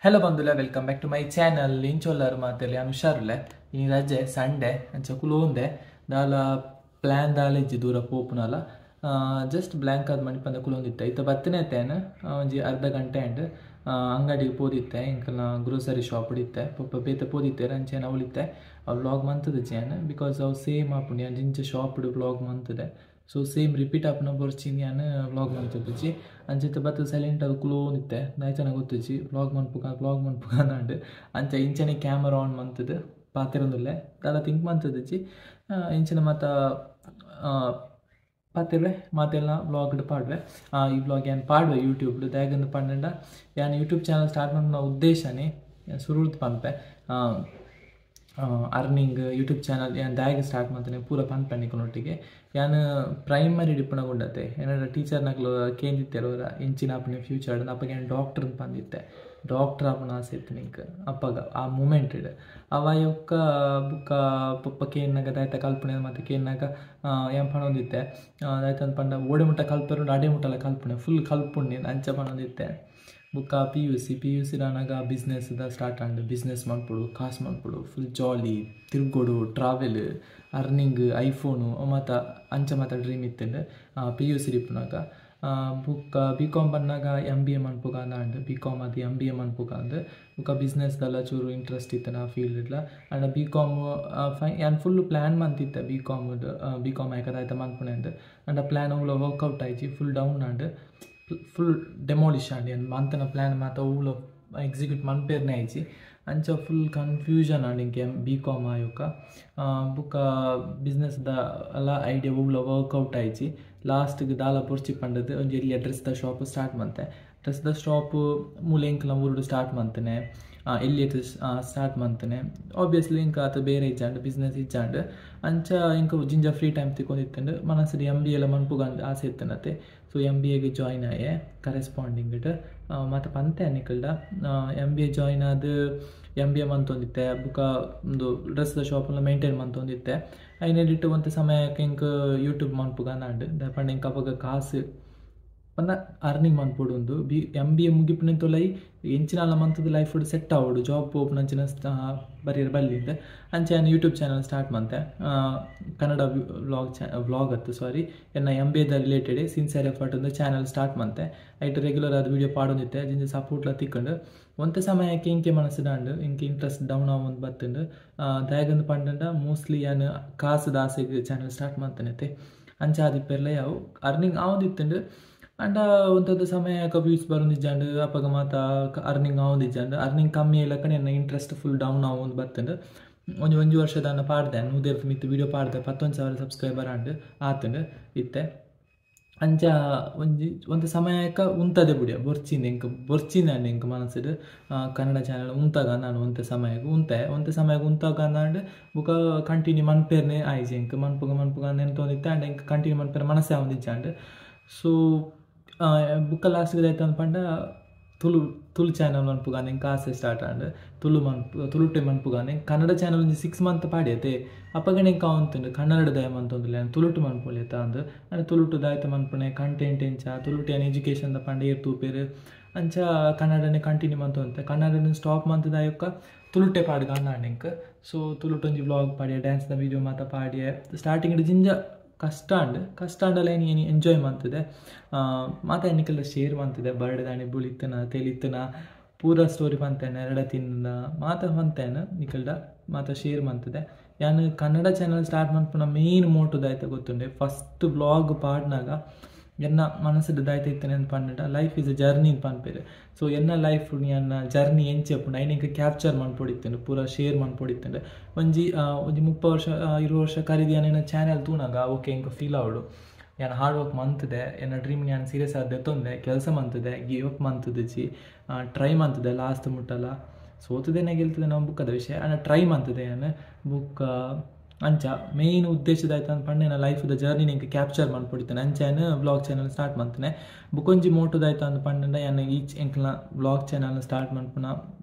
Hello ಬಂದುಲ, welcome back to my channel. ಇಂಚೊಲ್ಲರು ಮಾತೆಲ್ಲ ಹುಷಾರುಲೆ. ಈ ರಜೆ ಸಂಡೆ ಅಂಚ ಕುಲೋಂದೆ ದಾಲ ಪ್ಲ್ಯಾನ್ ದಾಲ ಇಜ್ಜಿ ದೂರ ಪೋಪುನಲ ಜಸ್ಟ್ ಬ್ಲ್ಯಾಂಕ್ ಆದ್ ಮಣಿಪಂದ ಕುಲೊಂದಿತ್ತೆ. ಇತ್ತ ಬತ್ತನೆ ತೇನ ಒಂಜಿ ಅರ್ಧ ಗಂಟೆ ಅಂಡ್ ಅಂಗಡಿಗೆ ಪೋದಿತ್ತೆ, ಇಂಕಲ್ನ ಗ್ರೋಸರಿ ಶಾಪ್ ಇತ್ತೆ ಪೊಪ್ಪ ಬೇತೆ ಪೋದಿತ್ತೆ ಅಂಚೆನ ಅವಳಿತ್ತೆ. ಅವು ವ್ಲಾಗ್ ಮಂತದ ಜೇನ್ because ಅವು ಸೇಮ್ ಆಪುಂಡು, ಯಾನ್ ಜಿಂಚ ಶಾಪ್ ವ್ಲಾಗ್ ಮಂತದೆ. ಸೊ ಸೇಮ್ ರಿಪೀಟ್ ಆಪುನ ಬೊರ್ಚಿನ್ ಯಾನ್ ವ್ಲಾಗ್ ಮಂತದಿಜ್ಜಿ. ಅಂಚೆತ್ತ ಬತ್ತ ಸೈಲೆಂಟ್ ಅದು ಕುಲೋನಿತ್ತೆ ದಾಯ್ತನ ಗೊತ್ತಿಜ್ಜಿ ವ್ಲಾಗ್ ಮನ್ಪುಗ ವ್ಲಾಗ್ ಮನ್ಪುಗ ಅಂದ್ ಅಂಚ ಇಂಚನೆ ಕ್ಯಾಮರಾ ಆನ್ ಮಂತದು ಪಾತಿರೊಂದುಲ್ಲೆ ದಾಲ ಥಿಂಕ್ ಮಂತದಿಜ್ಜಿ. ಇಂಚನೆ ಮಾತ ಪಾತಿರ್ವೆ ಮಾತೆಲ್ಲ ವ್ಲಾಗ್ ಪಾಡ್ವೆ. ಈ ವ್ಲಾಗ್ ಯಾನ್ ಪಾಡ್ವೆ ಯೂಟ್ಯೂಬ್ ದಾಯಗಂದು ಪಂಡ ಯಾನ್ ಯೂಟ್ಯೂಬ್ ಚಾನಲ್ ಸ್ಟಾರ್ಟ್ ಮನ್ಪುನ ಉದ್ದೇಶನೇ ಸುರುರ್ದು ಪನ್ಪೆ. ಅರ್ನಿಂಗ್ ಯೂಟ್ಯೂಬ್ ಚಾನಲ್ ಯಾನ್ ದಾಯಗ ಸ್ಟಾರ್ಟ್ ಮಾಡ್ತೇನೆ ಪೂರ ಪನ್ಪೆ ನಿಕುನೊಟ್ಟಿಗೆ. ಯಾನ್ ಪ್ರೈಮರಿ ಡಿಪ್ಪುನ ಗುಂಡತೆ ಏನಾರ ಟೀಚರ್ ನಕ್ಲು ಕೇಂದಿತ್ತೆರೋರ ಇಂಚಿನ ಆಪುನ ಫ್ಯೂಚರ್ ಅಪ್ಪಗೆ ಯಾನ್ ಡಾಕ್ಟರ್ ಪಂದಿತ್ತೆ. ಡಾಕ್ಟರ್ ಆಪುನ ಆಸೆ ಇತ್ತು ನಿಂಕ್ ಅಪ್ಪಗ ಆ ಮೂಮೆಂಟ್ ಇಡ್ ಅವ ಯೊಕ್ಕ ಬುಕ್ಕ ಪೊಪ್ಪ ಕೇನ್ನಾಗ ದಾಯ್ತ ಕಲ್ಪನೆ ಮತ್ತು ಕೇನ್ನಾಗ ಯಾನ್ ಪಣೊಂದಿತ್ತೆ. ದಾಯ್ತ ಪಂಡ ಓಡೆ ಮುಟ್ಟ ಕಲ್ಪೆರುಂಡು ಅಡೆ ಮುಟ್ಟಲ ಕಲ್ಪನೆ ಫುಲ್ ಕಲ್ಪುಂಡು ಅಂಚ ಪಣೊಂದಿತ್ತೆ. ಬುಕ್ಕ ಪಿ ಯು ಸಿ ಆನಾಗ business the start and business ಮನ್ಪೊಡು ಕಾಸು ಮನ್ಪೊಡು ಫುಲ್ ಜಾಲಿ ತಿರ್ಗೊಡು ಟ್ರಾವೆಲ್ ಅರ್ನಿಂಗ್ ಐಫೋನು ಮಾತ ಅಂಚ ಮಾತ ಡ್ರೀಮ್ ಇತ್ತುಂಡು ಪಿ ಯು ಸಿ ಇಪ್ಪುನಾಗ. ಬುಕ್ಕ ಬಿ ಕಾಮ್ ಬನ್ನಾಗ ಎಮ್ ಬಿ ಎ ಮನ್ಪುಗ ಅಂದ್ ಬಿ ಕಾಮ್ ಅದು ಎಮ್ ಬಿ ಎ ಮನ್ಪುಗ ಅಂದ್ ಬುಕ್ಕ ಬಿಸ್ನೆಸ್ದೆಲ್ಲ ಚೂರು ಇಂಟ್ರೆಸ್ಟ್ ಇತ್ತು ಆ ಫೀಲ್ಡ್ಲ. ಆ್ಯಂಡ್ ಬಿ ಕಾಮ್ ಫೈ ಯಾನ್ ಫುಲ್ ಪ್ಲ್ಯಾನ್ ಮಂತಿತ್ತೆ ಬಿ ಕಾಮ್ ಬಿ ಕಾಮ್ ಆಯ್ಕದಾಯ್ತ ಮನ್ಪುಣೆ ಅಂದ್. ಆ್ಯಂಡ್ ಆ ಪ್ಲ್ಯಾನ್ ಅವುಲ ವರ್ಕೌಟ್ ಆಯ್ಚಿ ಫುಲ್ ಡೌನ್ ಆಂಡ್ ಫುಲ್ ಡೆಮಾಲಿಷ್ ಆಂಡ್ ಯಾನ್ ಮಂತನ ಪ್ಲ್ಯಾನ್ ಮಾತ ಅವುಲ ಎಕ್ಸಿಕ್ಯೂಟ್ ಮನ್ಪೇರ್ನೆ ಆಯ್ಚಿ. ಅಂಚ ಫುಲ್ ಕನ್ಫ್ಯೂಷನ್ ಆಂಡ್ ಇಂಕೆ ಬಿ ಕಾಮ್ ಆಯೋಕ. ಬುಕ್ಕ ಬಿಸ್ನೆಸ್ದ ಎಲ್ಲ ಐಡಿಯಾ ಒವ್ಲ ವರ್ಕೌಟ್ ಆಯ್ಚಿ. ಲಾಸ್ಟ್ಗೆ ದಾಲ ಬೊರ್ಚಿ ಪಂಡದು ಒಂಜಿ ಎಲ್ಲಿ ಡ್ರೆಸ್ದ ಶಾಪ್ ಸ್ಟಾರ್ಟ್ ಮಂತೆ. ಡ್ರೆಸ್ದ ಶಾಪ್ ಮೂಲ ಎಂಕ್ಲ ಊರುಡು ಸ್ಟಾರ್ಟ್ ಮಂತನೆ ಎಲ್ಲಿ ಸ್ಟಾರ್ಟ್ ಮಂತನೆ. ಆಬ್ವಿಯಸ್ಲಿ ಇಂಕ ಆತ ಬೇರೆ ಇಜ್ಜಾಂಡ್ ಬಿಸ್ನೆಸ್ ಇಜ್ಜಾಂಡ್ ಅಂಚ ಇಂಕ ಜಿಂಜ ಫ್ರೀ ಟೈಮ್ ತಿಕ್ಕೊಂದಿತ್ತಂಡು ಮನಸ್ಸು ಎಮ್ ಬಿ ಎಲ್ಲ ಮನ್ಪುಗ ಆಸೆ ಇತ್ತನತೆ. ಸೊ ಎಮ್ ಬಿ ಎಗೆ ಜಾಯ್ನ್ ಆಯೆ ಕರೆಸ್ಪಾಂಡಿಂಗ್ ಮತ್ತು ಪಂತೆ ನಿಕಲ್ಡ ಎಮ್ ಬಿ ಎ ಜಾಯ್ನ್ ಆದ ಎಮ್ ಬಿ ಎ ಮಂತೊಂದಿತ್ತೆ. ಬುಕ್ಕ ಒಂದು ಡ್ರೆಸ್ದ ಶಾಪೆಲ್ಲ ಮೇಂಟೈನ್ ಮಂತೊಂದಿತ್ತೆ. ಐನೆಡಿಟ್ಟು ಒಂತೆ ಸಮಯಕ್ಕೆ ಇಂಕ ಯೂಟ್ಯೂಬ್ ಮನ್ಪುಗ ಅಂದ್ ದಾಯೆ ಇಂಕ ಅಪಗ ಕಾಸು ಪಂಡ ಅರ್ನಿಂಗ್ ಮನ್ಪೊಡು ಉಂದು ಬಿ ಎಮ್ ಬಿ ಎ ಮುಗಿಪುನೆ ತೊಲೈ ಎಂಚಿನಾಲ ಮಂತದ ಲೈಫ್ ಸೆಟ್ ಆವೊಡು ಜಾಬ್ ಪೋಪುನಂಚಿನ ಬರಿಯರ್ ಬಲ್ಲಿಂದ ಅಂಚ ಯಾನ್ ಯೂಟ್ಯೂಬ್ ಚಾನಲ್ ಸ್ಟಾರ್ಟ್ ಮಂತೆ. ಕನ್ನಡ ವ್ಲಾಗ್ ವ್ಲಾಗ್ ಅತ್ತು ಸಾರಿ ಎನ್ನ ಎಮ್ ಬಿ ಎದ ರಿಲೇಟೆಡ್ ಸಿನ್ಸಿಯರ್ ಎಫರ್ಟ್ ಒಂದು ಚಾನಲ್ ಸ್ಟಾರ್ಟ್ ಮಂತೆ. ಐಟ್ ರೆಗ್ಯುಲರ್ ಆದ ವೀಡಿಯೋ ಪಾಡೊಂದಿತ್ತೆ ಜಿಂಜ ಸಪೋರ್ಟ್ಲ ತಿಕ್ಕಂಡು. ಒಂತೆ ಸಮಯಕ್ಕೆ ಇಂಕೆ ಮನಸ್ಸು ಇಂಕೆ ಇಂಟ್ರೆಸ್ಟ್ ಡೌನ್ ಆವೊಂದು ಬತ್ತುಂಡು. ದಾಯಗಂದು ಪಂಡಂಡ ಮೋಸ್ಟ್ಲಿ ಯಾನ್ ಕಾಸುದ ಆಸೆಗ್ ಚಾನಲ್ ಸ್ಟಾರ್ಟ್ ಮಂತನತೆ. ಅಂಚ ಆದಿಪ್ಪೆರ್ಲ ಯಾವು ಅರ್ನಿಂಗ್ ಆವೊಂದಿತ್ತುಂಡು. ಆಂಡ ಒಂತೊಂದು ಸಮಯ ವ್ಯೂಸ್ ಬರೊಂದಿಜ್ಜಾಂಡ್ ಅಪಗ ಮಾತ ಅರ್ನಿಂಗ್ ಆವೊಂದಿಜ್ಜಾಂಡ್. ಅರ್ನಿಂಗ್ ಕಮ್ಮಿ ಇಲ್ಲಕನೆ ಎನ್ನ ಇಂಟ್ರೆಸ್ಟ್ ಫುಲ್ ಡೌನ್ ಆವೊಂದು ಬತ್ತುಂಡು. ಒಂಜಿ ಒಂಜಿ ವರ್ಷದಾನ ಪಾಡ್ದೆ ನೂದೆರ್ದ್ ಮಿತ್ತ್ ವೀಡಿಯೋ ಪಾಡ್ದೆ 11,000 ಸಬ್ಸ್ಕ್ರೈಬರ್ ಆಂಡ್ ಆತುಂಡು ಇತ್ತೆ. ಅಂಚ ಒಂಜಿ ಒಂತೆ ಸಮಯಕ್ಕೆ ಉಂತದೆ ಬುಡಿಯ ಬೊರ್ಚಿಂದ ಎಂಕ್ ಬೊರ್ಚಿಂದ ಅಂಡ್ ಎಂಕ್ ಮನಸ್ಸುಡು ಕನ್ನಡ ಚಾನಲ್ ಉಂತಾಗ ನಾನು ಒಂತೆ ಸಮಯಕ್ಕೆ ಉಂತೆ ಒಂತೆ ಸಮಯಕ್ಕೆ ಉಂತಾಗ ಅಂದ್ ಬುಕ್ಕ ಕಂಟಿನ್ಯೂ ಮನ್ಪೇರ್ನೆ ಆಯ್ಜಿ ಎಂಕ್ ಮನ್ಪುಗ ಮನ್ಪುಗ ಅಂದ್ ಎಂತ ಅಂಡ್ ಎಂಕ್ ಕಂಟಿನ್ಯೂ ಮನ್ಪೇರ್ ಮನಸ್ಸೇ ಆವೊಂದಿಜ್ಜಾಂಡ್. ಸೊ ಬುಕ್ಕ ಲಾಸ್ಟ್ಗೆ ದಾಯ್ತ ಪಂಡ ತುಳು ತುಳು ಚಾನಲ್ ಮನ್ಪುಗಾನೆ ಎಂಕ್ ಆಸೆ ಸ್ಟಾರ್ಟ್ ಆಂಡ್ ತುಳು ಮನ್ಪು ತುಳುಟೆ ಮನ್ಪುಗಾನೆ. ಕನ್ನಡ ಚಾನಲ್ ಒಂಜಿ 6 ಮಂತ್ ಪಾಡ್ಯತೆ ಅಪಗನೆ ಎಂಕ್ ಆವೊಂತುಂಡು ಕನ್ನಡ ದಾಯ ಮಂತೊಂದುಲ್ಲೆ ತುಳುಟು ಮನ್ಪೊಲಿಯತ್ತ ಅಂದ್. ಆಂಡ ತುಳುಟು ದಾಯ್ತ ಮನ್ಪುನೆ ಕಂಟೆಂಟ್ ಎಂಚ ತುಳುಟು ಯಾನ್ ಎಜುಕೇಷನ್ ದ ಪಂಡ ಏರ್ ತೂಪೆರ್ ಅಂಚ ಕನ್ನಡನೆ ಕಂಟಿನ್ಯೂ ಮಂತೊಂತೆ. ಕನ್ನಡನೆ ಸ್ಟಾಪ್ ಮಂತುದಾಯೊಕ್ಕ ತುಳುಟೆ ಪಾಡ್ಗ ಅಂದ್ ಎಂಕ್. ಸೊ ತುಳುಟು ಒಂಜಿ ವ್ಲಾಗ್ ಪಾಡ್ಯೆ ಡ್ಯಾನ್ಸ್ದ ವೀಡಿಯೋ ಮಾತ ಪಾಡ್ಯೆ. ಸ್ಟಾರ್ಟಿಂಗ್ ಜಿಂಜ ಕಷ್ಟ ಅಂಡ್ ಕಷ್ಟ ಅಂಡಲ ಏನು ಎಂಜಾಯ್ ಮಂತದೆ. ಮಾತ ಎನ್ನಿಕೆಲ್ಲ ಶೇರ್ ಮಂತದೆ ಬರ್ಡೇದಾಣಿ ಬುಳಿತ್ತನ ತೆಲಿತ್ತನ ಪೂರ ಸ್ಟೋರಿ ಪಂತೇನೆ ಎರಡ ತಿನ್ನ ಮಾತ ಪಂತೇನೆ ನಿಕಲ್ಡ ಮಾತ ಶೇರ್ ಮಂತದೆ. ಯಾನ್ ಕನ್ನಡ ಚಾನಲ್ ಸ್ಟಾರ್ಟ್ ಮನ್ಪುನ ಮೇನ್ ಮೋಟೋ ದಾಯ್ತ ಗೊತ್ತುಂಡೆ ಫಸ್ಟ್ ವ್ಲಾಗ್ ಪಾಡ್ನಾಗ ಎನ್ನ ಮನಸ್ಸುಡು ದಾಯ್ತ ಇತ್ತನೆ ಅಂದ್ ಪಂಡ ಲೈಫ್ is a journey ಪನ್ಪೆರ್. ಸೊ ಎನ್ನ ಲೈಫ್ ಎನ್ನ ಜರ್ನಿ ಎಂಚ ಉಪ್ಪುಂಡು ಐನ್ ಎಂಕ್ ಕ್ಯಾಪ್ಚರ್ ಮನ್ಪೊಡಿತ್ತುಂಡು ಪೂರ ಶೇರ್ ಮನ್ಪೊಡಿತ್ತುಂಡು. ಒಂಜಿ ಒಂಜಿ 30 ವರ್ಷ 20 ವರ್ಷ ಕರಿದಿ ಯಾನ್ ಚಾನಲ್ ತೂನಾಗ ಓಕೆ ಎಂಕ್ ಫೀಲ್ ಆವೊಡು ಯಾನ್ ಹಾರ್ಡ್ ವರ್ಕ್ ಮಂತದೆ ಎನ್ನ ಡ್ರೀಮ್ ಯಾನ್ ಸೀರಿಯಸ್ ಆದ್ ದೆತ್ತೊಂದೆ ಕೆಲಸ ಮಂತದೆ ಗಿವ್ ಅಪ್ ಮಂತುದಿಜ್ಜಿ ಟ್ರೈ ಮಂತದೆ ಲಾಸ್ಟ್ ಮುಟ್ಟಲ ಸೋತುದೇನೆ ಗೆಲ್ತದೆ ನಾವು ಬುಕ್ಕದ ವಿಷಯ ಆಂಡ ಟ್ರೈ ಮಂತದೆ ಯಾನ್ ಬುಕ್ಕ. ಅಂಚ ಮೇನ್ ಉದ್ದೇಶದಾಯ್ತ ಅಂದ್ ಪಂಡ ಎನ್ನ ಲೈಫ್ದ ಜರ್ನಿ ಎಂಕ್ ಕ್ಯಾಪ್ಚರ್ ಮನ್ಪೊಡಿತ್ತೇನೆ. ಅಂಚ ಯಾನ್ ವ್ಲಾಗ್ ಚಾನಲ್ ಸ್ಟಾರ್ಟ್ ಮಂತನೆ. ಬುಕ್ಕೊಂಜಿ ಮೋಟೋದಾಯ್ತ ಅಂದ್ ಪಂಡ ಯಾನ್ ಈಚ್ ಎಂಕ್ಲ ವ್ಲಾಗ್ ಚಾನಲ್ ಸ್ಟಾರ್ಟ್ ಮನ್ಪುನ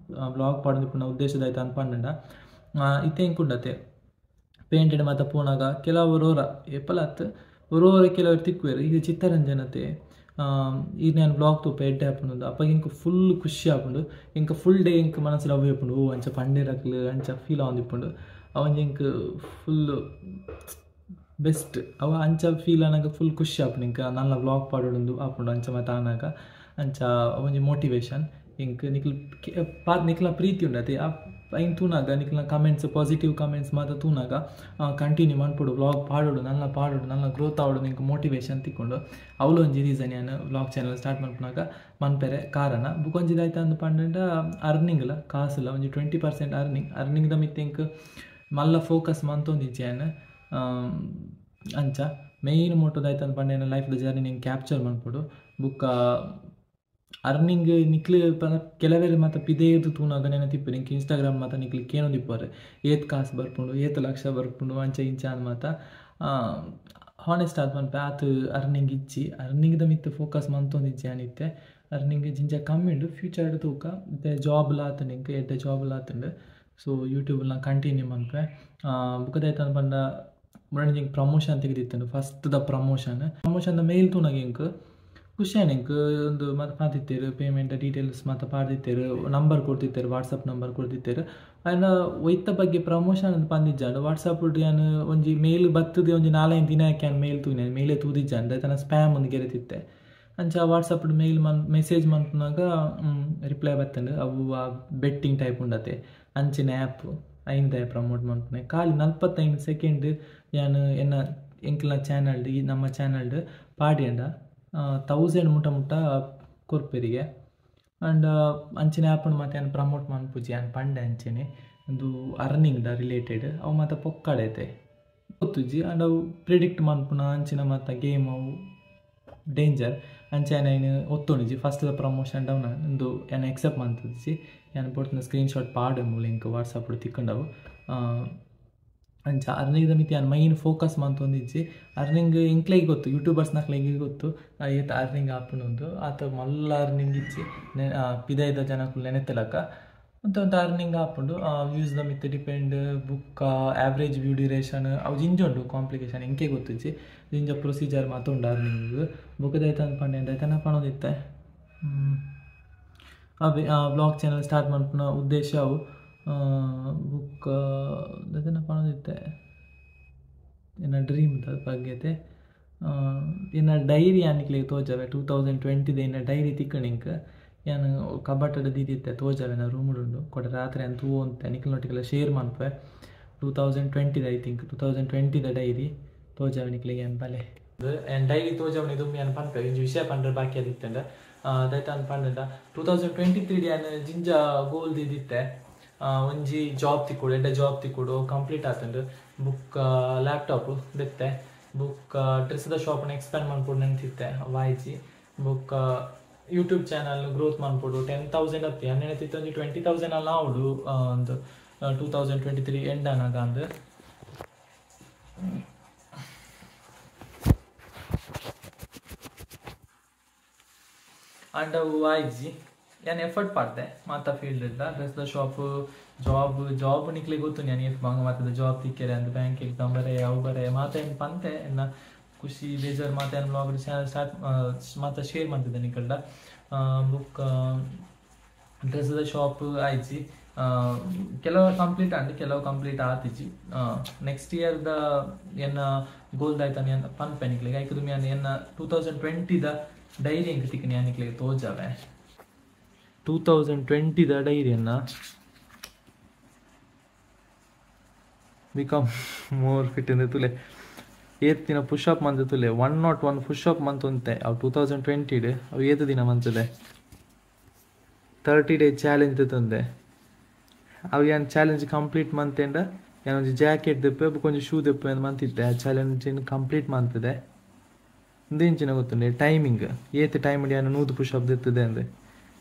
ವ್ಲಾಗ್ ಪಾಡೊಂದಿಪ್ಪುನ ಉದ್ದೇಶದಾಯ್ತ ಅಂದ್ ಪಂಡ ಇತ್ತೆ ಎಂಕುಂಡತೆ ಪೇಂಟೆಡ್ ಮಾತ ಪೋನಾಗ ಕೆಲವರು ಒರ ಏಪಲ ಅತ್ ಒರೋರ ಕೆಲವರು ತಿಕ್ಕುವೆರ್ ಈಗ ಚಿತ್ತರಂಜನತೆ ಈ ನಾನು ಬ್ಲಾಗ್ ತೂಪ ಎಡ್ಡೆ ಆಪುಂಡು ಅಪ್ಪ ಇಂಕ ಫುಲ್ ಖುಷಿ ಆಪುಂಡು ಇಂಕ ಫುಲ್ ಡೇ ಇಂಕ ಮನಸ್ಸು ಲವ್ ಆಪುಂಡು ಓ ಅಂಚ ಪಂಡೇರಕ್ಲು ಅಂಚ ಫೀಲ್ ಆವೊಂದಿಪ್ಪುಂಡು ಅವಂಜಿ ಇಂಕ ಫುಲ್ ಬೆಸ್ಟ್ ಅವ ಅಂಚ ಫೀಲ್ ಆನಾಗ ಫುಲ್ ಖುಷಿ ಆಪುಂಡು ಇಂಕ ನನ್ನ ವ್ಲಾಗ್ ಪಾಡೋಡು ಆಪುಂಡು ಅಂಚ ಮಾತ ಆನಾಗ ಅಂಚ ಒಂಜಿ ಮೋಟಿವೇಶನ್ ಇಂಕ್ ನಿಕ್ಲು ನಿಕ್ಲ ಪ್ರೀತಿ ಉಂಡತೆ ಐನ್ ತೂನಾಗ ನಿಕ್ಲ ಕಮೆಂಟ್ಸ್ ಪಾಸಿಟಿವ್ ಕಮೆಂಟ್ಸ್ ಮಾತ ತೂನಾಗ ಕಂಟಿನ್ಯೂ ಮನ್ಪೊಡು ವ್ಲಾಗ್ ಪಾಡೋಡು ನನ್ನ ಪಾಡೋಡು ನನ್ನ ಗ್ರೋತ್ ಆವಡು ನಿಂಕ್ ಮೋಟಿವೇಶನ್ ತಿಕ್ಕೊಂಡು ಅವಳು ಒಂಜಿ ರೀಸನ್ ಯಾನ್ ವ್ಲಾಗ್ ಚಾನಲ್ ಸ್ಟಾರ್ಟ್ ಮನ್ಪುನಾಗ ಮನ್ಪೆರೆ ಕಾರಣ ಬುಕೊಂಜಿ ದಾಯ್ತ ಅಂದ್ ಪಂಡ ಅರ್ನಿಂಗ್ಲ ಕಾಸುಲ ಒಂಜಿ 20% ಅರ್ನಿಂಗ್ ಅರ್ನಿಂಗ್ the ಮಿತ್ತ ಇಂಕ್ ಮಲ್ಲ ಫೋಕಸ್ ಮಂತೊಂದಿಜ್ಜಿ ಯಾನ್ ಅಂಚ ಮೇಯ್ನ್ ಮೋಟೋದಾಯ್ತು ಅಂದ್ ಪಂಡ ಎನ್ನ ಲೈಫ್ದ ಜರ್ನಿ ನಿಂಗೆ ಕ್ಯಾಪ್ಚರ್ ಮನ್ಪೊಡು ಬುಕ್ಕ ಅರ್ನಿಂಗ್ ನಿಕ್ಲು ಕೆಲವೇರು ಮಾತ ಪಿದೇದು ತೂನಾಗ ನೆನತಿಪ್ಪು ನಿಂಕ್ ಇನ್ಸ್ಟಾಗ್ರಾಮ್ ಮಾತ ನಿಕ್ಲು ಕೇನೊಂದಿಪ್ಪರು ಏತ್ ಕಾಸು ಬರ್ಪುಂಡು ಏತ್ ಲಕ್ಷ ಬರ್ಪುಂಡು ಅಂಚ ಇಂಚ ಅಂದ್ ಮಾತ ಹಾನೆಸ್ಟ್ ಆದ್ ಪನ್ಪೆ ಆತ್ ಅರ್ನಿಂಗ್ ಇಜ್ಜಿ ಅರ್ನಿಂಗ್ದ ಮಿತ್ತ ಫೋಕಸ್ ಮಂತೊಂದಿಜ್ಜಿ ಅನಿತ್ತೆ ಅರ್ನಿಂಗ್ ಜಿಂಜ ಕಮ್ಮಿ ಉಂಡು ಫ್ಯೂಚರ್ಡ್ ತೂಕ ಇತ್ತೆ ಜಾಬ್ಲ ಆತುಂಡು ಇಂಕ್ ಎಡ್ಡೆ ಜಾಬ್ಲ ಆತುಂಡು ಸೊ ಯೂಟ್ಯೂಬ್ನ ಕಂಟಿನ್ಯೂ ಮನ್ಪೆ ಬುಕ್ಕದಾಯ್ತು ಅಂದ್ ಪಂಡ ಮುರಣಿ ಇಂಕ್ ಪ್ರಮೋಷನ್ ತೆಗೆದಿತ್ತುಂಡು ಫಸ್ಟ್ the promotion ಪ್ರಮೋಷನ್ದ ಮೇಲ್ ತೂನಾಗ ಇಂಕ್ ಖುಷಿಯಾನ ಇಂಕ್ ಒಂದು ಮಾತ ಪಾತಿತ್ತೇರು ಪೇಮೆಂಟ್ ಡೀಟೇಲ್ಸ್ ಮಾತ ಪಾಡ್ದಿತ್ತೇರು ನಂಬರ್ ಕೊಡ್ತಿತ್ತೇರು ವಾಟ್ಸಪ್ ನಂಬರ್ ಕೊಡ್ತಿತ್ತೇರು ಆ್ಯಂಡ್ ಒಯ್ತ ಬಗ್ಗೆ ಪ್ರಮೋಷನ್ ಅಂತ ಪಂದಿಜ್ಜಾಂಡು ವಾಟ್ಸಪ್ ಯಾನ್ ಒಂಜಿ ಮೇಲ್ ಬತ್ತದ ಒಂಜಿ 4-5 ದಿನ ಯಾನ್ ಮೇಲ್ ತೂನೆ ಮೇಲೇ ತೂದಿಜ್ಜಾಂಡು ಐತನ ಸ್ಪ್ಯಾಮ್ ಒಂದು ಗೆರೆತಿತ್ತೆ ಅಂಚ ವಾಟ್ಸಪ್ ಮೇಲ್ ಮನ್ ಮೆಸೇಜ್ ಮನ್ಪುನಾಗ ರಿಪ್ಲೈ ಬತ್ತಂಡು ಅವು ಆ ಬೆಟ್ಟಿಂಗ್ ಟೈಪ್ ಉಂಡತೆ ಅಂಚಿನ ಆ್ಯಪ್ ಐಂದಾಯ ಪ್ರಮೋಟ್ ಮನ್ಪುನೆ ಖಾಲಿ 45 ಸೆಕೆಂಡ್ ಯಾನ್ ಎನ್ನ ಎಂಕ್ಲ ಚಾನಲ್ಡ್ ಈ ನಮ್ಮ ಚಾನಲ್ಡ್ ಪಾಡ್ಯಂಡ 1000 ಮುಟ ಮುಟ ಕೊರ್ಪೆರಿಗೆ ಆ್ಯಂಡ್ ಅಂಚಿನ ಆ್ಯಪನ್ನು ಮಾತ ಯಾನ್ ಪ್ರಮೋಟ್ ಮನ್ಪುಜಿ ಯಾನ್ ಪಂಡೆ ಅಂಚೆನೆ ಒಂದು ಅರ್ನಿಂಗ್ದ ರಿಲೇಟೆಡ್ ಅವು ಮಾತ ಪೊಕ್ಕಡೈತೆ ಗೊತ್ತುಜ್ಜಿ ಆ್ಯಂಡ್ ಅವು ಪ್ರಿಡಿಕ್ಟ್ ಮನ್ಪುನ ಅಂಚಿನ ಮಾತ ಗೇಮ್ ಅವು ಡೇಂಜರ್ ಅಂಚೆ ಐನ್ ಒತ್ತೊಂಡಿಜಿ ಫಸ್ಟ್ the promotion down ಒಂದು ಯಾನ್ ಎಕ್ಸೆಪ್ಟ್ ಮಂತುಜಿ ಯಾನ್ ಪೊರ್ತುನ ಸ್ಕ್ರೀನ್ಶಾಟ್ ಪಾಡು ಲಿಂಕ್ ವಾಟ್ಸಪ್ ತಿಕ್ಕೊಂಡವು ಅಂಚ ಅರ್ನಿಂಗ್ದ ಮಿತಿ ಯಾನ್ ಮೈನ್ ಫೋಕಸ್ ಮಂತೊಂದಿಜ್ಜಿ ಅರ್ನಿಂಗ್ ಇಂಕ್ಲೆಗ್ ಗೊತ್ತು ಯೂಟ್ಯೂಬರ್ಸ್ ನಕ್ಲೆಗ್ ಗೊತ್ತು ಏತ್ ಅರ್ನಿಂಗ್ ಆಪುಂಡು ಆತ ಮಲ್ಲ ಅರ್ನಿಂಗ್ ಇಜ್ಜಿ ಪಿದೈದ ಜನಕುಲು ನೆನೆತಲಕ ಅಂತ ಒಂದು ಅರ್ನಿಂಗ್ ಆಪುಂಡು ವ್ಯೂಸ್ದ ಮಿತ್ತ ಡಿಪೆಂಡ್ ಬುಕ್ಕ ಆವ್ರೇಜ್ ವ್ಯೂ ಡ್ಯೂರೇಷನ್ ಅವು ಜಿಂಜ ಉಂಡು ಕಾಂಪ್ಲಿಕೇಶನ್ ಇಂಕೆ ಗೊತ್ತುಜ್ಜಿ ಜಿಂಜ ಪ್ರೊಸೀಜರ್ ಮಾತ ಉಂಡು ಅರ್ನಿಂಗ್ ಬುಕ್ಕದಾಯ್ತು ಅಂದ್ ಪಂಡೆ ದಾಯ್ತನ ಪಣೊಂದಿತ್ತೆ ಅವೇ ವ್ಲಾಗ್ ಚಾನಲ್ ಸ್ಟಾರ್ಟ್ ಮನ್ಪುನ ಉದ್ದೇಶ ಅವು ಬುಕ್ಕ ದಾಯ್ತನ ಪಣೊಂದಿತ್ತೆ ಎನ್ನ ಡ್ರೀಮ್ ಬಗ್ಗೆ ಎನ್ನ ಡೈರಿ ಯಾನಿಕ್ಲೆಗ್ ತೋಜಾವೆ 2020 ಎನ್ನ ಡೈರಿ ತಿಕ್ಕಂಡು ಇಂಕ್ ಯಾನ್ ಕಬಟಡ್ ದೀದಿತ್ತೆ ತೋಜಾವೆ ನಾ ರೂಮುಡುಂಡು ಕೊಡ ರಾತ್ರಿ ಯಾನ್ ತೂವೊಂತೆ ನಿಕ್ಲ್ನೊಟ್ಟಿಗೆಲ ಶೇರ್ ಮನ್ಪೆ 2020 I think 2020 dairy ತೋಜಾವೆ ನಿಕ್ಲೆಗ್ ಯಾನ್ ಬಲೆ ಯಾನ್ ಡೈರಿ ತೋಜಾವಣೆ ದುಂಬು ಯಾನ್ ಪನ್ಪೆ ಒಂಜಿ ವಿಷಯ ಪಂಡ್ರೆ ಬಾಕಿ ಆದಿತ್ತಂಡ ದಾಯ್ತ ಅಂದ್ ಪಂಡ 2023 ಯಾನ್ ಜಿಂಜ ಗೋಲ್ ದೀದಿತ್ತೆ ಒಂಜಿ ಜಾಬ್ ತಿಕ್ಕೊಡು ಎಡ್ಡೆ ಜಾಬ್ ತಿಕ್ಕೊಡು ಕಂಪ್ಲೀಟ್ ಆತುಂಡು ಬುಕ್ಕ ಲ್ಯಾಪ್ಟಾಪ್ ದೆತ್ತೆ ಬುಕ್ಕ ಡ್ರೆಸ್ದ ಶಾಪ್ನ ಎಕ್ಸ್ಪ್ಯಾಂಡ್ ಮನ್ಪೊಡು ನೆನ್ತಿತ್ತೆ ವಾಯ್ಜಿ ಬುಕ್ಕ ಯೂಟ್ಯೂಬ್ ಚಾನಲ್ ಗ್ರೋತ್ ಮನ್ಪೊಡು 10,000 ಅತ್ತಿ ಯಾನ್ ನೆನೆತಿತ್ತೆ ಒಂಜಿ 20,000 ಅಲ್ಲ ಆವೊಡು ಒಂದು 2023 ಎಂಡ್ ಆನಾಗ ಅಂದ್ ಆಂಡ ಅವು ಆಯ್ಜಿ ಯಾನ್ ಎಫರ್ಟ್ ಪಾಡ್ದೆ ಮಾತ ಫೀಲ್ಡ್ ಡ್ರೆಸ್ದ ಶಾಪ್ ಜಾಬ್ ಜಾಬ್ ನಿಕ್ಲೆಗ್ ಗೊತ್ತು ಯಾನ್ ಏತ್ ಬಂಗ ಮಾತದ ಜಾಬ್ ತಿಕ್ಕೆರೆ ಅಂದ್ ಬ್ಯಾಂಕ್ ಎಕ್ಸಾಮ್ ಬರೆ ಅವು ಬರೆ ಮಾತ ಏನ್ ಪಂತೆ ಎನ್ನ ಖುಷಿ ಬೇಜಾರ್ ಮಾತ ಏನ್ ವ್ಲಾಗ್ ಚಾನಲ್ ಸ್ಟಾರ್ಟ್ ಮಾತ ಶೇರ್ ಮಂತಿದ್ದೆ ನಿಕಲ್ಡ ಬುಕ್ ಡ್ರೆಸ್ದ ಶಾಪ್ ಆಯ್ಜಿ ಕೆಲವು ಕಂಪ್ಲೀಟ್ ಆಂಡ್ ಕೆಲವು ಕಂಪ್ಲೀಟ್ ಆತಿಜಿ ನೆಕ್ಸ್ಟ್ ಇಯರ್ದ ಎನ್ನ ಗೋಲ್ ದಾಯ್ತಾನೆ ಎನ್ನ ಪನ್ಪೆ ನಿಕ್ಲೆಗ್ ಐಕ್ ದುಂಬು ಯಾನ್ ಎನ್ನ 2020 the dairy ಎಂಕ್ ತಿಕ್ಕನೆ ಯಾನ್ ನಿಕ್ಲೆಗ್ ತೋಜಾವೆ 2020 the ಡೈರಿಯನ್ನ ಬಿಕಮ್ ಮೋರ್ ಫಿಟ್ ಇಂದ ತುಲೆ ಏತ್ ದಿನ ಪುಷ್ ಅಪ್ ಮಂತ್ ತುಲೆ 101 ಪುಷ್ ಅಪ್ ಮಂತ್ ಉಂತೆ ಅವು 2020 ಅವು ಏತ್ ದಿನ ಮಂತದೆ 30 ಡೇ ಚಾಲೆಂಜ್ ತಂದೆ ಅವು ಯಾನ್ ಚಾಲೆಂಜ್ ಕಂಪ್ಲೀಟ್ ಮಂತೆಂಡ ಯಾನ್ ಒಂಜಿ ಜಾಕೆಟ್ ದೆಪ್ಪೆ ಬೊಕ ಒಂಜಿ ಶೂ ದೆಪ್ಪೆ ಅಂದ್ ಮಂತಿತ್ತೆ ಆ ಚಾಲೆಂಜ್ ಕಂಪ್ಲೀಟ್ ಮಂತದೆ ಇಂಚಿನ ಗೊತ್ತುಂಡೆ ಟೈಮಿಂಗ್ ಏತ್ ಟೈಮ್ ಯಾನ್ 100 ಪುಷ್ ಅಪ್ ದೆತ್ತದೆ ಅಂದೆ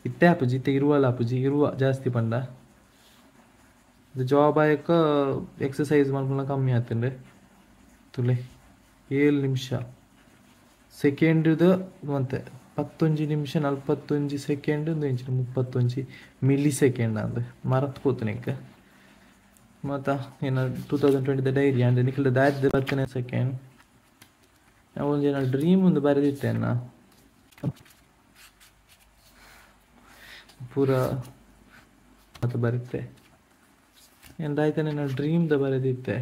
ಇತ್ತೆ ಆಪುಜಿ ಇತ್ತೆ ಇರುವಲ ಆಪುಜಿ ಇರುವ ಜಾಸ್ತಿ ಪಂಡ ಜಾಬ್ ಆಯಕ ಎಕ್ಸಸೈಸ್ ಮನ್ಪುನ ಕಮ್ಮಿ ಆತುಂಡು ತುಲೆ 7 ನಿಮಿಷ ಸೆಕೆಂಡ್ದ ಮಂತೆ 11 ನಿಮಿಷ 41 ಸೆಕೆಂಡ್ ಇಂಚಿನ 31 ಮಿಲಿ ಸೆಕೆಂಡ್ ಅಂದ್ ಮರತ್ ಪೋತು ನಿಂಕ್ ಮತ್ತ ಏನ 2020 ಡೈರಿ ಅಂಡ್ ನಿಕ್ಲ ದಾಯ್ದ ಬತ್ತನೆ ಸೆಕೆಂಡ್ ಒಂಜಿ ಡ್ರೀಮ್ ಒಂದು ಬರೆದಿತ್ತೆ ಅನ್ನ ಪೂರ ಮಾತ ಬರುತ್ತೆ ಎಂದಾಯ್ತ ನನ್ನ ಡ್ರೀಮ್ದ ಬರೆದಿತ್ತೆ.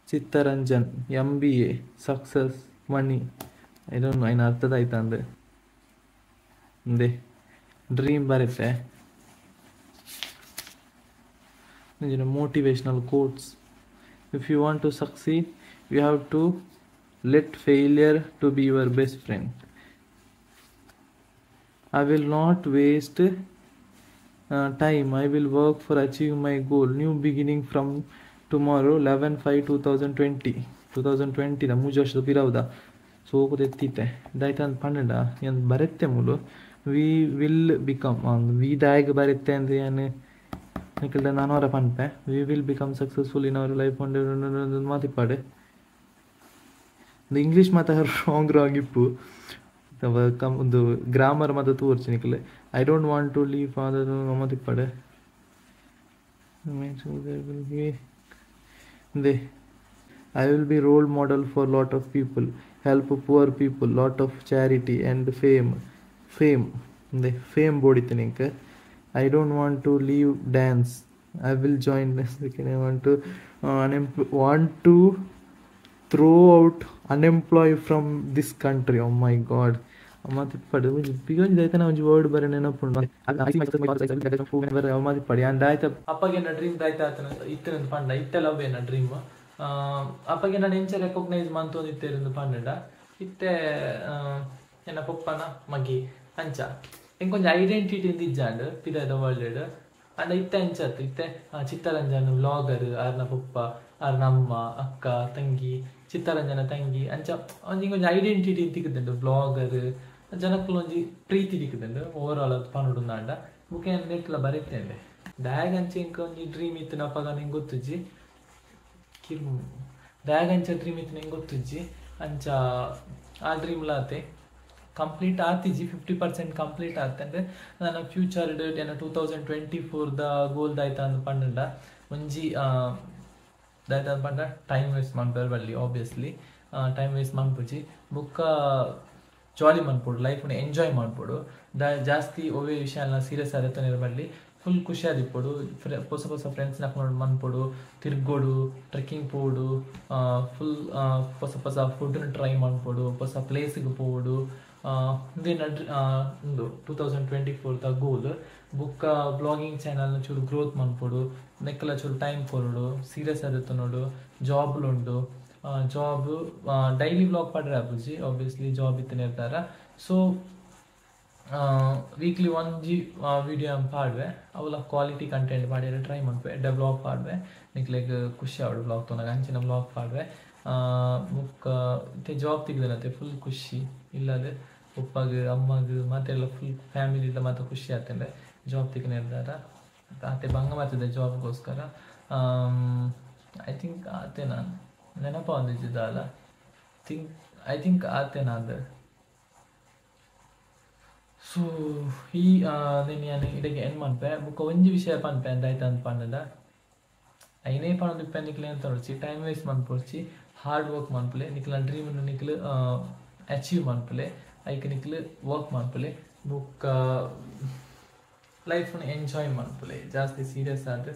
Chittaranjan MBA success money I don't know ಐನ ಅರ್ಥದ ಆಯ್ತಾ ಅಂದೆ ಅಂದೆ ಡ್ರೀಮ್ ಬರುತ್ತೆ. Motivational quotes. If you want to succeed you have to let failure to be your best friend. I will not waste time. I will work for achieve my goal. New beginning from tomorrow 11/5/2020. 2020 the ಮೂಜು ವರ್ಷದ ಪಿರವುದ ಸೋಕು ಎತ್ತಿತ್ತೆ ದಾಯ್ತ ಅಂದ್ ಪನ್ನಡ ಏನು ಬರುತ್ತೆ ಮೂಲು we will become V ದಾಯಗ್ ಬರುತ್ತೆ ಅಂದ್ರೆ ಏನು ನಿಖಿಲ್ದ ನಾನು ಅವರ ಪನ್ಪೆ we will become successful in our life ಮಾತಿಪ್ಪಾಡೆ. English ಮಾತ ರಾಂಗ್ ರಾಂಗ್ ಇಪ್ಪು ಒಂದು ಗ್ರಾಮರ್ ಮಾತ ತೋರ್ಚಿ Nikhil. I don't want to leave father ಮಾತಿಪ್ಪಾಡೆ I will be role model for lot of people, help poor people, lot of charity and fame. Fame fame ಬೋಡಿತ್ತು ನಿಂಗೆ. I don't want to leave dance. I will join. I want to want to throw out unemployed from this country. Oh my God. ಅಮ್ಮ ತಿಪ್ಪಾಡು ಒಂಜಿ ಆಯ್ತಾನ ಒಂಜಿ word ಬರ ನೆನಪುಂಡು ಅಮ್ಮ ತಿಪ್ಪಾಡಿ ಅಂಡ್ ಆಯ್ತ ಅಪ್ಪಗೆ dream ದಾಯ್ತ ಆತನ ಇತ್ತನ ಪಂಡ ಇತ್ತೆ ಲವ್ ಏನ ಡ್ರೀಮ್ ಅಪ್ಪಗೆ ನಾನು ಎಂಚ ರೆಕಾಗ್ನೈಸ್ ಮಂತೊಂದಿತ್ತೇರಿಂದು ಪಂಡ ಇತ್ತೆ ಎನ್ನ ಪೊಪ್ಪನ ಮಗಿ ಅಂಚ ಇಂಕೊಂಜ ಐಡೆಂಟಿಟಿ ಇಜ್ಜಾಂಡ್ ಪಿದಾದ ವರ್ಲ್ಡ್ ಅಂಡ ಇತ್ತೆ ಅಂಚತ್ತು ಇತ್ತೆ ಚಿತ್ತರಂಜನ್ ವ್ಲಾಗರ್ ಆರ್ನ ಪೊಪ್ಪ ಆರ್ನ ಅಮ್ಮ ಅಕ್ಕ ತಂಗಿ ಚಿತ್ತರಂಜನ ತಂಗಿ ಅಂಚ ಒಂಜಿ ಇಂಕೊಂಜಿ ಐಡೆಂಟಿಟಿ ತಿಕ್ಕುದುಂಡು ವ್ಲಾಗರ್ ಜನಕ್ಕುಲ ಒಂಜಿ ಪ್ರೀತಿ ತಿಕ್ಕುದುಂಡು ಓವರ್ ಆಲ್ ಅದು ಪನೊಡುಂದಾಂಡ ಬುಕ್ಕ ಏನ್ ನೆಟ್ಲ ಬರೆತ್ತೇಂಡೆ ದಾಯಗ್ ಅಂಚ ಇಂಕ ಒಂಜಿ ಡ್ರೀಮ್ ಇತ್ತಿನ ಅಪಗ ನಿಂಗೆ ಗೊತ್ತುಜ್ಜಿ ಕಿರ್ಮು ದಾಯಗ್ ಅಂಚ ಡ್ರೀಮ್ ಇತ್ತಿನ ನಿಂಗೆ ಗೊತ್ತುಜ್ಜಿ ಅಂಚ ಆ ಡ್ರೀಮ್ಲ ಆತೆ ಕಂಪ್ಲೀಟ್ ಆತಿಜಿ 50% ಕಂಪ್ಲೀಟ್ ಆತಂದ್ರೆ ನನ್ನ ಫ್ಯೂಚರ್ ಏನ 2024 the ಗೋಲ್ ದಾಯ್ತ ಅಂದ್ ಪಂಡ ಒಂಜಿ ದಾಯ್ತ ಅಂದ್ ಪಂಡ ಟೈಮ್ ವೇಸ್ಟ್ ಮನ್ಪೆರ್ ಬಲ್ಲಿ ಆಬ್ವಿಯಸ್ಲಿ ಟೈಮ್ ವೇಸ್ಟ್ ಮನ್ಪುಜಿ ಬುಕ್ಕ ಜಾಲಿ ಮನ್ಪೊಡು ಲೈಫ್ನ ಎಂಜಾಯ್ ಮನ್ಪೊಡು ಜಾಸ್ತಿ ಒವ್ವೆ ವಿಷಯ ಸೀರಿಯಸ್ ಆದತ್ತನೇ ಬಲ್ಲಿ ಫುಲ್ ಖುಷಿಯಾದಿಪ್ಪೊಡು ಹೊಸ ಹೊಸ ಫ್ರೆಂಡ್ಸ್ನ ಮನ್ಪೊಡು ತಿರ್ಗೋಡು ಟ್ರೆಕ್ಕಿಂಗ್ ಪೋಡು ಫುಲ್ ಹೊಸ ಹೊಸ ಫುಡ್ನ ಟ್ರೈ ಮನ್ಪೊಡು ಹೊಸ ಪ್ಲೇಸಿಗೆ ಪೋಡು ಉಂದು 2024 ದ ಗೋಲ್. ಬುಕ್ಕ ಬ್ಲಾಗಿಂಗ್ ಚಾನಲ್ ಚೂರು ಗ್ರೋತ್ ಮನ್ಪೊಡು ನೆಕ್ಕಲ ಚೂರು ಟೈಮ್ ಕೊರಡು ಸೀರಿಯಸ್ ಆದಿತ್ತು ನೋಡು ಜಾಬ್ಲುಂಡು ಜಾಬ್ ಡೈಲಿ ವ್ಲಾಗ್ ಪಾಡ್ರೆ ಆಪುಜಿ ಆಬ್ವಿಯಸ್ಲಿ ಜಾಬ್ ಇತ್ತನೇ ಇರ್ತಾರ ಸೊ ವೀಕ್ಲಿ ಒಂಜಿ ವಿಡಿಯೋ ಪಾಡ್ವೆ ಅವೆಲ್ಲ ಕ್ವಾಲಿಟಿ ಕಂಟೆಂಟ್ ಪಾಡ್ಯರೆ ಟ್ರೈ ಮನ್ಪೆ ಎಡ್ಡೆ ವ್ಲಾಗ್ ಪಾಡ್ವೆ ನಿಕ್ಲೆಗ್ ಖುಷಿ ಆವಡು ವ್ಲಾಗ್ ತೊನಾಗ ಅಂಚಿನ ವ್ಲಾಗ್ ಪಾಡ್ವೆ ಬುಕ್ಕ ಇತ್ತೆ ಜಾಬ್ ತಿಕ್ದನತೆ ಫುಲ್ ಖುಷಿ ಇಲ್ಲದೆ ಪಪ್ಪಗ್ ಅಮ್ಮಗ್ ಮಾತೆಲ್ಲ ಫುಲ್ ಫ್ಯಾಮಿಲಿ ಮಾತ ಖುಷಿ ಆತಂಡೆ ಜಾಬ್ ತಿಕ್ಕನೆ ಇರ್ದಾರ ಆತೆ ಭಂಗ ಮಾಡ್ತಿದ್ದೆ ಜಾಬ್ಗೋಸ್ಕರ. I think ಆತೆ ನಾನು ನೆನಪ ಒಂದಿದ್ದ ಥಿಂಕ್ I think ಆತೆ ನಾನು. ಸೊ ಈ ನಾನು ಇಡಗೆ ಎಂಡ್ ಮನ್ಪೆ ಬುಕ್ಕ ಒಂಜಿ ವಿಷಯ ಪನ್ಪೆ ಅಂದಾಯ್ತು ಅಂತ ಪಂಡದ ಐನೇ ಪನೊಂದಿಪ್ಪೆ ನಿಕ್ಲೆ ಅಂತ ನೋಡ್ಚಿ ಟೈಮ್ ವೇಸ್ಟ್ ಮನ್ಪೊಡ್ಚಿ ಹಾರ್ಡ್ ವರ್ಕ್ ಮನ್ಪುಲೆ ನಿಕ್ಲ ಡ್ರೀಮ್ ನಿಕ್ಲು ಅಚೀವ್ ಮನ್ಪುಲೆ ಐಕ್ ನಿಕ್ಲು ವರ್ಕ್ ಮನ್ಪುಲೆ ಬುಕ್ಕ ಲೈಫ್ನ ಎಂಜಾಯ್ ಮನ್ಪುಲೆ ಜಾಸ್ತಿ ಸೀರಿಯಸ್ ಆದ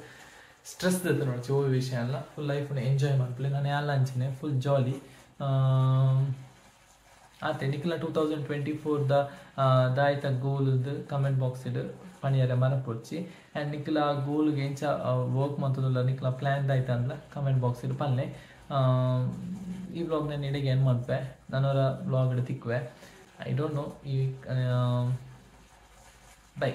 ಸ್ಟ್ರೆಸ್ ದತ್ತ ನೋಡ್ಚಿ ಓ ವಿಷಯ ಅಲ್ಲ ಫುಲ್ ಲೈಫ್ನ ಎಂಜಾಯ್ ಮನ್ಪುಲೆ ನಾನು ಯಾಲ ಅಂಚಿನೆ ಫುಲ್ ಜಾಲಿ ಆತೆ ನಿಕ್ಲ 2024 the ದಾಯ್ತ ಗೋಲ್ದು ಕಮೆಂಟ್ ಬಾಕ್ಸ್ ಇಡು ಪಣಿಯರೆ ಮರಪೊಡ್ಚಿ ಆ್ಯಂಡ್ ನಿಕ್ಲ ಗೋಲ್ಗೆ ಎಂಚ ವರ್ಕ್ ಮಂತುಲ್ಲ ನಿಕ್ಲ ಪ್ಲ್ಯಾನ್ ದಾಯ್ತ ಅಂದ್ಲ ಕಮೆಂಟ್ ಬಾಕ್ಸ್ ಇಡು ಪನ್ಲೆ. ಈ ವ್ಲಾಗ್ ನಾನು ಇಡಗೆ ಏನು ಮನ್ಪೆ ನಾನವರ ವ್ಲಾಗ್ ತಿಕ್ಕುವೆ I don't know ಈ ಬೈ.